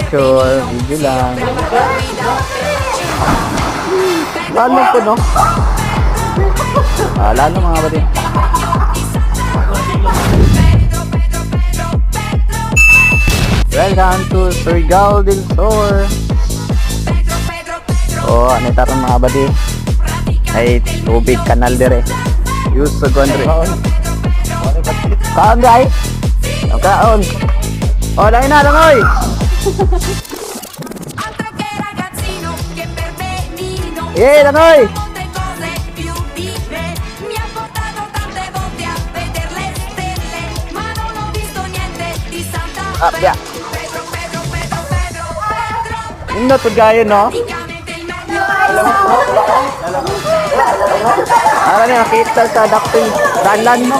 Picture, video lang. Lalo po, no? Ah, lalo, mga buddy. Welcome to Surigao del Sur. Oh, ano taron, mga buddy? Ay, tubig kanal dire. Use sa gondre. Kaon guys. Kaon. Oh, lain na langoy. Altro che ragazzino, che per benino Eh, langoy. Molte cose più di me. Mi ha portato tante volte a vedere le stelle, ma non ho visto niente di Santa Ah, Fe. yeah. Pedro, Pedro, Pedro, Pedro, Pedro, Nindot pud kayo, no? praticamente il meglio. Ara ni makita sa dakting dalan mo.